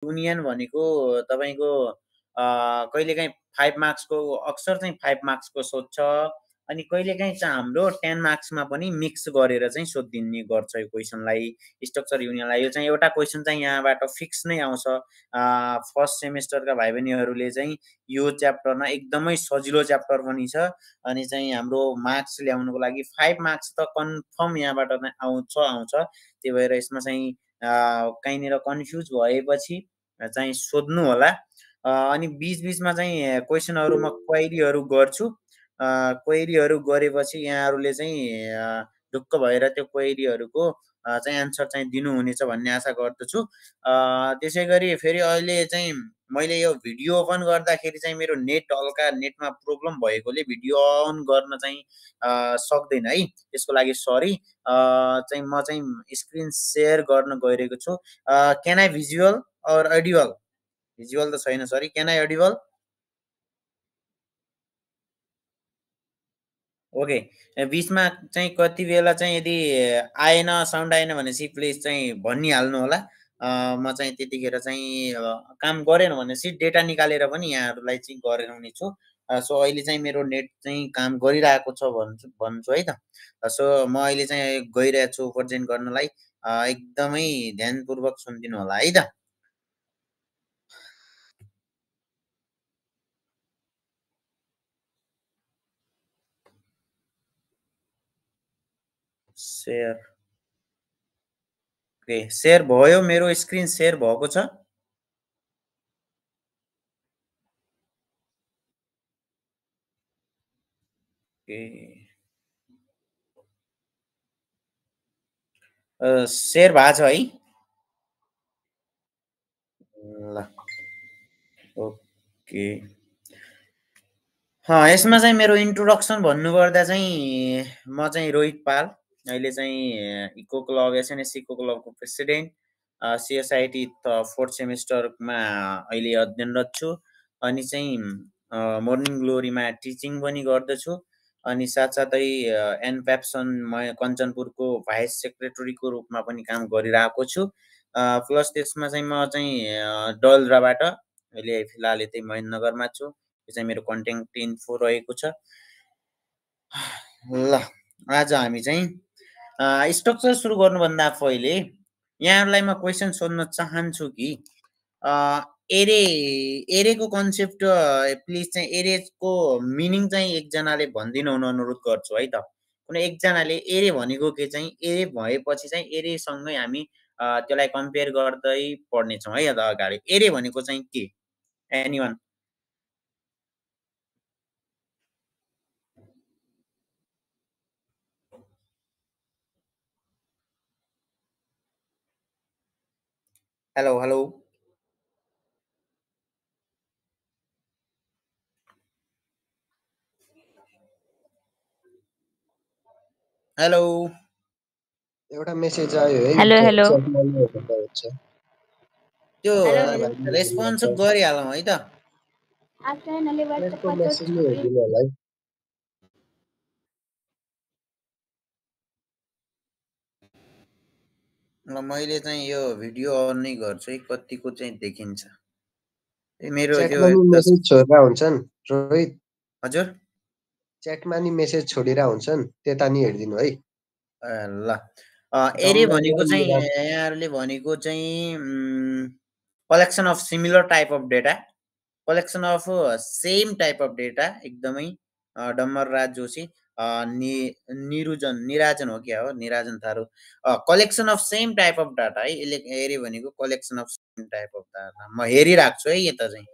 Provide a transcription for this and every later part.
Union भनेको तपाईको कहिलेकाहीँ 5 मार्क्सको अक्सर चाहिँ 5 मार्क्सको सोध्छ अनि कहिलेकाहीँ चाहिँ हाम्रो 10 मार्क्समा पनि मिक्स गरेर चाहिँ सोधिदिने गर्छ यो क्वेसनलाई स्ट्रक्चर युनियनलाई। यो चाहिँ एउटा क्वेसन चाहिँ यहाँबाट फिक्स नै आउँछ। फर्स्ट सेमेस्टरका भाइ बहिनीहरूले चाहिँ यो च्याप्टरमा एकदमै सजिलो च्याप्टर पनि छ अनि चाहिँ हाम्रो मार्क्स ल्याउनुको लागि 5 मार्क्स त कन्फर्म यहाँबाट नै आउँछ। त्यही भएर यसमा चाहिँ कहीँनिर कन्फ्युज भएपछि चाहिँ सोध्नु होला। अनि बीचमा चाहिँ क्वेसनहरू म क्वेरीहरू गर्छु। क्वेरीहरू गरेपछि यहाँहरूले चाहिँ ढुक्क भएर त्यो क्वेरीहरूको चाहिँ एन्सर चाहिँ दिनुहुनेछ भन्ने आशा गर्दछु। त्यसैगरी फेरि अहिले चाहिँ मैले यो भिडियो ओपन गर्दाखेरि चाहिँ मेरो नेटमा प्रब्लम भएकोले भिडियो अन गर्न चाहिँ सक्दैन है। त्यसको लागि सरी। चाहिँ म चाहिँ स्क्रिन सेयर गर्न गइरहेको छु। क्यान आई भिजुअल और अडिबल? भिजुअल त छैन, sorry. Can I audible? Okay. बीचमा चाहिँ कति बेला चाहिँ यदि आएन, साउन्ड आएन भनेपछि प्लिज चाहिँ भनिहाल्नु होला। म चाहिँ त्यतिखेर चाहिँ काम गरेन भनेपछि डेटा निकालेर पनि यहाँहरूलाई चाहिँ गराउने छु। सो अहिले चाहिँ मेरो नेट चाहिँ काम गरिरहेको छ भन्छु है त। सो म अहिले चाहिँ गइरहेको छु प्रेजेन्ट गर्नलाई। एकदमै ध्यानपूर्वक सुनिदिनु होला है त। सेयर। ओके, सेयर भयो। मेरो स्क्रिन सेयर भएको छ। सेयर भएको छ है। ल ओके। यसमा चाहिँ मेरो इन्ट्रोडक्सन भन्नुपर्दा चाहिँ म चाहिँ रोहित पाल, अहिले चाहिँ इको क्लब एसएनएस इको क्लबको प्रेसिडेन्ट, सिएसआइटी फोर्थ सेमेस्टरमा अहिले अध्ययनरत छु अनि चाहिँ मर्निङ ग्लोरीमा टिचिङ पनि गर्दछु अनि साथसाथै एनप्याप्सन म कञ्चनपुरको भाइस सेक्रेटरीको रूपमा पनि काम गरिरहेको छु। प्लस त्यसमा चाहिँ म चाहिँ डलद्राबाट अहिले फिलहाल यतै महेन्द्रनगरमा छु। यो चाहिँ मेरो कन्ट्याक्ट इन्फो रहेको छ। ल आज हामी चाहिँ स्ट्रक्चर सुरु गर्नुभन्दा पहिले यहाँहरूलाई म क्वेसन सोध्न चाहन्छु कि एरेको कन्सेप्ट प्लिज चाहिँ एरेको मिनिङ चाहिँ एकजनाले भनिदिनु हुन अनुरोध गर्छु है त। कुनै एकजनाले एरे भनेको के चाहिँ एरे भएपछि चाहिँ एरेसँगै हामी त्यसलाई कम्पेयर गर्दै पढ्नेछौँ है त अगाडि। एरे भनेको चाहिँ के? एनीवन? Hello hello hello. एउटा मेसेज आयो है। Hello hello. त्यो रेस्पोन्स गरिहालौँ है त। ल मैले चाहिँ यो भिडियो अन नै गर्छु है, कतिको चाहिँ देखिन्छ। मेरो त्यो मेसेज छोडेर हुन्छन् रोहित। हजुर, च्याटमा नि मेसेज छोडेर हुन्छन्, त्यता नि हेरिदिनु है। ल एरे भनेको चाहिँ यहाँहरूले भनेको चाहिँ collection of similar type of data, collection of same type of data. एकदमै डम्बर राज जोशी, निराजन हो क्या हो, Nirajan Tharu. Collection of same type of data है, यसले एरे भनेको collection of same type of data. म हेरिरहेको छु है यता चाहिँ।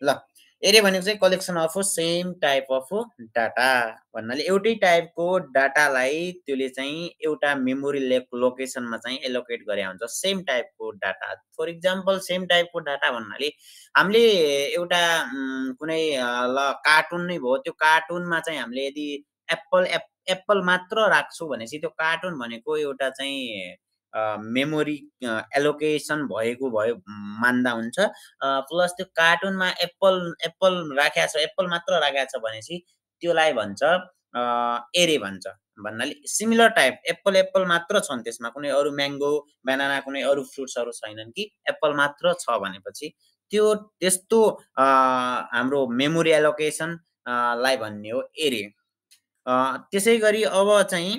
ल एरे भनेको चाहिँ collection of same type of data भन्नाले एउटै टाइपको डाटालाई त्यसले चाहिँ एउटा मेमोरी लोकेसनमा चाहिँ एलोकेट गरे हुन्छ, सेम टाइपको डाटा। फर इक्जाम्पल सेम टाइपको डाटा भन्नाले हामीले एउटा कुनै ल कार्टुन नै भयो, त्यो कार्टुनमा चाहिँ हामीले यदि एप्पल मात्र राख्छौँ भनेपछि त्यो कार्टुन भनेको एउटा चाहिँ मेमोरी एलोकेसन भएको भयो मान्दा हुन्छ। प्लस त्यो कार्टुनमा एप्पल राखेको छ, एप्पल मात्र राखेको छ भनेपछि त्यसलाई भन्छ एरे भन्छ भन्नाले सिमिलर टाइप एप्पल मात्र छन् त्यसमा, कुनै अरू म्याङ्गो बनाना कुनै अरू फ्रुट्सहरू छैनन् कि एप्पल मात्र छ भनेपछि त्यो त्यस्तो हाम्रो मेमोरी एलोकेसन लाई भन्ने हो एरे। त्यसै गरी अब चाहिँ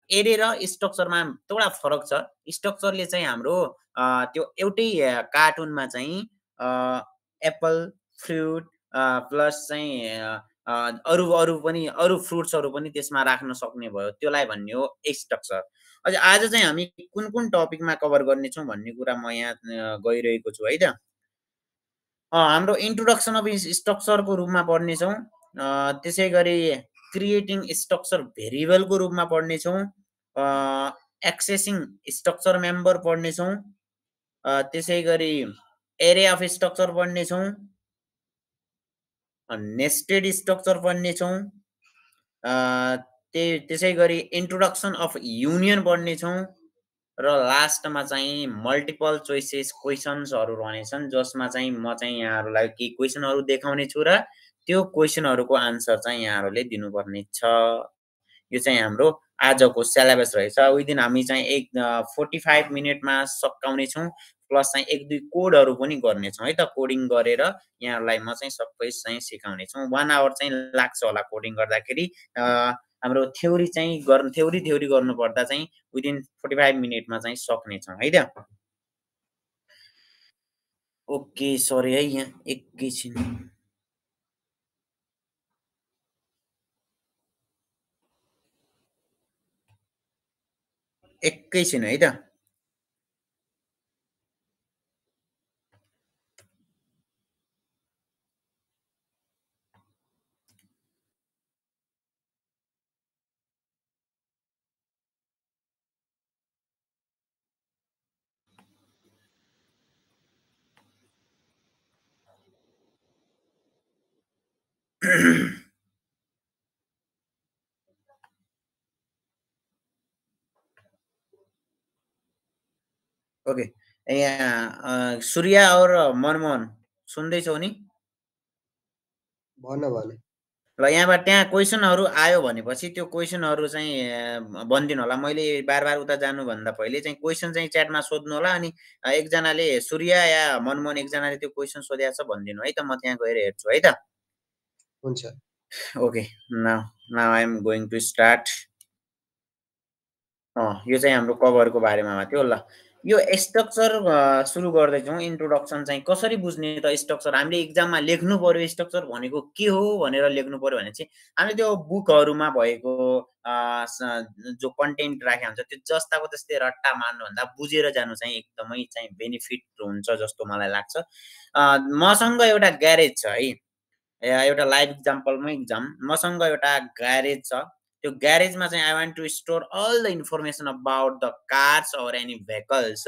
एरे र स्ट्रक्चरमा थोडा फरक छ। स्ट्रक्चरले चाहिँ हाम्रो त्यो एउटै कार्टुनमा चाहिँ एप्पल, फ्रुट प्लस चाहिँ अरू अरू पनि अरू फ्रुट्सहरू पनि त्यसमा राख्न सक्ने भयो, त्यसलाई भन्ने हो स्ट्रक्चर। अझ आज चाहिँ हामी कुन कुन टपिकमा कभर गर्नेछौँ भन्ने कुरा म यहाँ गइरहेको छु है त। हाम्रो इन्ट्रोडक्सन अफ स्ट्रक्चरको रूपमा पढ्नेछौँ। त्यसै गरी क्रिएटिङ स्ट्रक्चर भेरिएबलको रूपमा पढ्नेछौँ। एक्सेसिङ स्ट्रक्चर मेम्बर पढ्नेछौँ। त्यसै गरी एरे अफ स्ट्रक्चर पढ्नेछौँ। नेस्टेड स्ट्रक्चर पढ्नेछौँ। त्यसै गरी इन्ट्रोडक्सन अफ युनियन पढ्नेछौँ र लास्टमा चाहिँ मल्टिपल चोइसेस क्वेसन्सहरू रहनेछन्, जसमा चाहिँ म चाहिँ यहाँहरूलाई केही क्वेसनहरू देखाउने छु र त्यो क्वेसनहरूको आन्सर चाहिँ यहाँहरूले दिनुपर्ने छ। यो चाहिँ हाम्रो आजको सिलेबस रहेछ। विदिन हामी चाहिँ 45 मिनटमा सकाउनेछौँ, प्लस चाहिँ 1-2 कोडहरू पनि गर्नेछौँ है त। कोडिङ गरेर यहाँहरूलाई म चाहिँ सबै चाहिँ सिकाउनेछौँ। 1 आवर चाहिँ लाग्छ होला कोडिङ गर्दाखेरि। हाम्रो थ्योरी चाहिँ थ्योरी गर्नुपर्दा चाहिँ विदिन 45 मिनटमा चाहिँ सक्नेछौँ है त। ओके, सरी है, यहाँ एकैछिन है त। ओके, यहाँ सूर्य और मनमोहन सुन्दैछौ नि? भन भन। ल यहाँबाट त्यहाँ क्वेसनहरू आयो भनेपछि त्यो क्वेसनहरू चाहिँ भनिदिनु होला। मैले बार उता जानुभन्दा पहिले चाहिँ क्वेसन चाहिँ च्याटमा सोध्नु होला। अनि एकजनाले सूर्य या मनमोहन एकजनाले त्यो क्वेसन सोधेको छ भनिदिनु है त, म त्यहाँ गएर हेर्छु है त। हुन्छ। Okay, now I am going to start. यो चाहिँ हाम्रो कभरको बारेमा थियो। ल यो स्ट्रक्चर सुरु गर्दैछौँ। इन्ट्रोडक्सन चाहिँ कसरी बुझ्ने त स्ट्रक्चर? हामीले इक्जाममा लेख्नु पर्यो स्ट्रक्चर भनेको के हो भनेर लेख्नु पर्यो भने चाहिँ हामीले त्यो बुकहरूमा भएको जो कन्टेन्ट राखेको हुन्छ त्यो जस्ताको त्यस्तै रट्टा मान्नुभन्दा बुझेर जानु चाहिँ एकदमै चाहिँ बेनिफिट हुन्छ जस्तो मलाई लाग्छ। मसँग एउटा ग्यारेज छ है, एउटा लाइभ इक्जाम्पलमै मसँग एउटा ग्यारेज छ। त्यो ग्यारेजमा चाहिँ I want to store all the information about the cars or any vehicles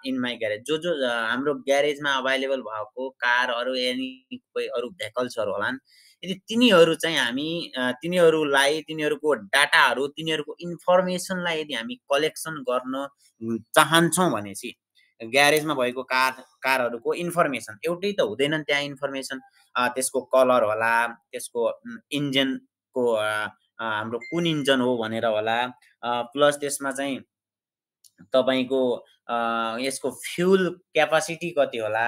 in my garage. जो हाम्रो ग्यारेजमा अभाइलेबल भएको कारहरू एनी कोही अरू भेहिकल्सहरू होलान्, यदि तिनीहरू चाहिँ हामी तिनीहरूलाई तिनीहरूको डाटाहरू तिनीहरूको इन्फर्मेसनलाई यदि हामी कलेक्सन गर्न चाहन्छौँ भने चाहिँ ग्यारेजमा भएको कारहरूको इन्फर्मेसन एउटै त हुँदैनन्। त्यहाँ इन्फर्मेसन त्यसको कलर होला, त्यसको इन्जिनको हाम्रो कुन इन्जन हो भनेर होला, प्लस त्यसमा चाहिँ तपाईको यसको फ्युल क्यापासिटी कति होला,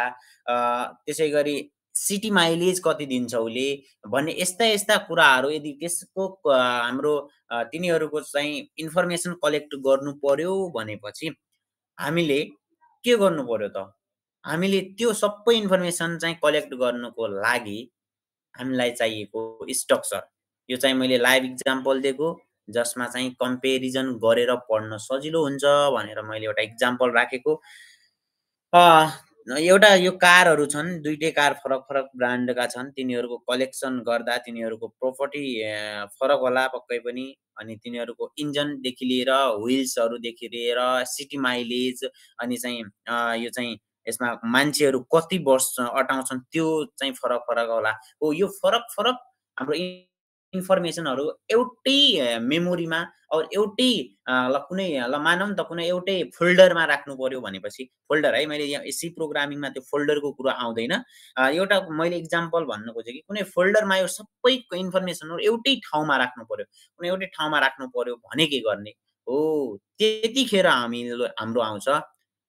त्यसै गरी सिटी माइलेज कति दिन्छ उसले भन्ने यस्ता कुराहरू यदि त्यसको हाम्रो तिनीहरूको चाहिँ इन्फर्मेसन कलेक्ट गर्नु पर्यो भनेपछि हामीले के गर्नु पर्यो त? हामीले त्यो सबै इन्फर्मेसन चाहिँ कलेक्ट गर्नुको लागि हामीलाई चाहिएको स्ट्रक्चर। यो चाहिँ मैले लाइभ इक्जाम्पल दिएको, जसमा चाहिँ कम्पेरिजन गरेर पढ्न सजिलो हुन्छ भनेर मैले एउटा इक्जाम्पल राखेको। एउटा यो कारहरू छन्, दुईटै कार फरक ब्रान्डका छन्। तिनीहरूको कलेक्सन गर्दा तिनीहरूको प्रोपर्टी फरक होला पक्कै पनि। अनि तिनीहरूको इन्जनदेखि लिएर व्हिल्सहरूदेखि लिएर सिटी माइलेज, अनि चाहिँ यो चाहिँ यसमा मान्छेहरू कति वर्ष अटाउँछन् त्यो चाहिँ फरक होला। हो, यो फरक हाम्रो इन्फर्मेसनहरू एउटै मेमोरीमा और एउटै ल कुनै ल मानौँ न त कुनै एउटै फोल्डरमा राख्नु पर्यो भनेपछि फोल्डर है मैले यहाँ सी प्रोग्रामिङमा त्यो फोल्डरको कुरो आउँदैन। एउटा मैले इक्जाम्पल भन्न खोजेँ कि कुनै फोल्डरमा यो सबै इन्फर्मेसनहरू एउटै ठाउँमा राख्नु पर्यो। कुनै एउटै ठाउँमा राख्नु पर्यो भने के गर्ने? हो त्यतिखेर हाम्रो आउँछ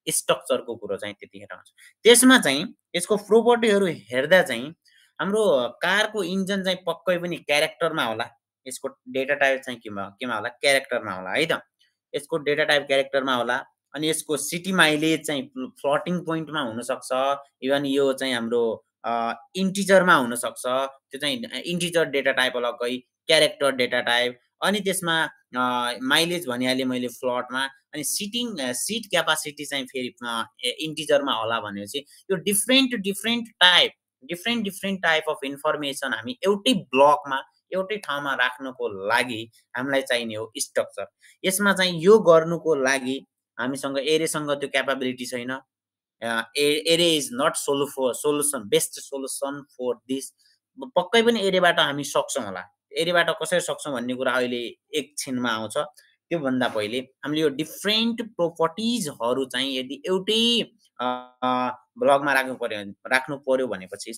स्ट्रक्चरको कुरो चाहिँ त्यतिखेर आउँछ। त्यसमा चाहिँ यसको प्रोपर्टीहरू हेर्दा चाहिँ हाम्रो कारको इन्जन चाहिँ पक्कै पनि क्यारेक्टरमा होला। यसको डेटा टाइप चाहिँ केमा होला? क्यारेक्टरमा होला है त। यसको डेटा टाइप क्यारेक्टरमा होला। अनि यसको सिटी माइलेज चाहिँ फ्लोटिङ पोइन्टमा हुनसक्छ। इभन यो चाहिँ हाम्रो इन्टिजरमा हुनसक्छ। त्यो चाहिँ इन्टिजर डेटा टाइप अलग्गै, क्यारेक्टर डेटा टाइप। अनि त्यसमा माइलेज भनिहालेँ मैले फ्लोटमा। अनि सिट क्यापासिटी चाहिँ फेरि इन्टिजरमा होला भनेपछि यो डिफ्रेन्ट टाइप अफ इन्फर्मेसन हामी एउटै ब्लकमा एउटै ठाउँमा राख्नको लागि हामीलाई चाहिने हो स्ट्रक्चर। यसमा चाहिँ यो गर्नुको लागि हामीसँग एरेसँग त्यो क्यापाबिलिटी छैन। Array is not best solution for this. पक्कै पनि एरेबाट हामी सक्छौँ होला। एरेबाट कसरी सक्छौँ भन्ने कुरा अहिले एकछिनमा आउँछ। त्योभन्दा पहिले हामीले यो डिफ्रेन्ट प्रोपर्टिजहरू चाहिँ यदि एउटै ब्लगमा राख्नु पर्यो भनेपछि